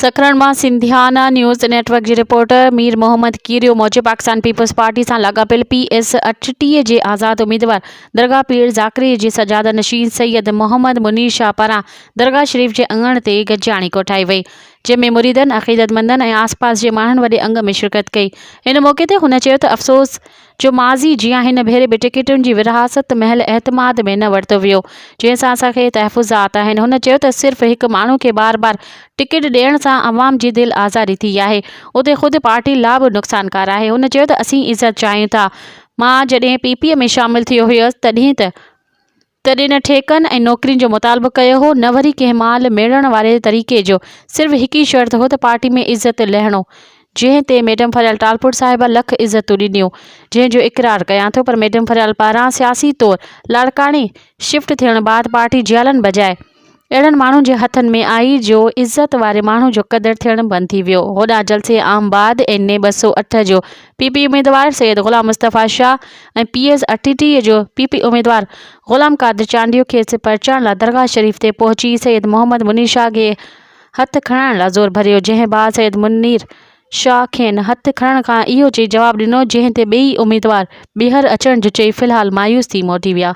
سکرن مان Sindhiana news net work جي reporter Mir Muhammad Kerio موجب پاڪستان پيپلز پارٽي سان لاڳاپيل پي ايس 38 جي آزاد اميدوار درگاهه پير ذاڪري جي سجاده نشين سيد محمد منير شاهه پاران درگاهه شريف جي اڱڻ تي گڏجاڻي ڪوٺائي وئي جنهن ۾ مريدن، عقيدتمندن ۽ آسپاس جي ماڻهن وڏي انگ ۾ شرڪت ڪئي. ان موقعي تي هن چيو ته افسوس جو ماضي جيان هن ڀيري به ٽڪيٽن جي ورهاست مهل اعتماد ۾ نه ورتو ويو جنهن سان اسان کي تحفظات آهن هن چيو ته صرف هڪ ماڻهو کي بار بار ٽڪيٽ ڏيڻ سان عوام جي دل آزاري ٿي آهي اتي خود پارٽي لا به نقصانڪار آهي هن چيو ته اسين عزت چاهيون ٿا مان جڏهن پي پي ۾ شامل ٿيو هيس تڏهن ته تڏهن نه ٺيڪن ۽ نوڪرين جو مطالبو ڪيو هو نه وري ڪنهن مال ميڙڻ واري طريقي جو، صرف هڪ ئي شرط هو ته پارٽي ۾ عزت لهڻو، جنهن تي ميڊم فريال ٽالپر صاحبه لک عزتون ڏنيون، جنهن جو اقرار ڪيان ٿو پر ميڊم فريال پاران سياسي طور لاڙڪاڻي شفٽ ٿيڻ بعد پارٽي جيالن بجاء اهڙن ماڻهن جي هٿن ۾ آئي جو عزت واري ماڻهو جو قدر ٿيڻ بند ٿي ويو. هوڏانهن جلسي عام بعد اين اي 208 جو پي پي اميدوار سيد غلام مصطفيٰ شاهه ۽ پي ايس 38 جو پي پي اميدوار غلام قادر چانڊيو کيس پرچائڻ لاء درگاهه شريف تي پهچي سيد محمد منير شاهه کي هٿ کڻائڻ لاء زور ڀريو جنهن بعد سيد منير شاهه کين هٿ کڻڻ کان اهو چئي جواب ڏنو جنهن تي ٻئي اميدوار ٻيهر اچڻ جو چئي في الحال مايوس ٿي موٽي ويا.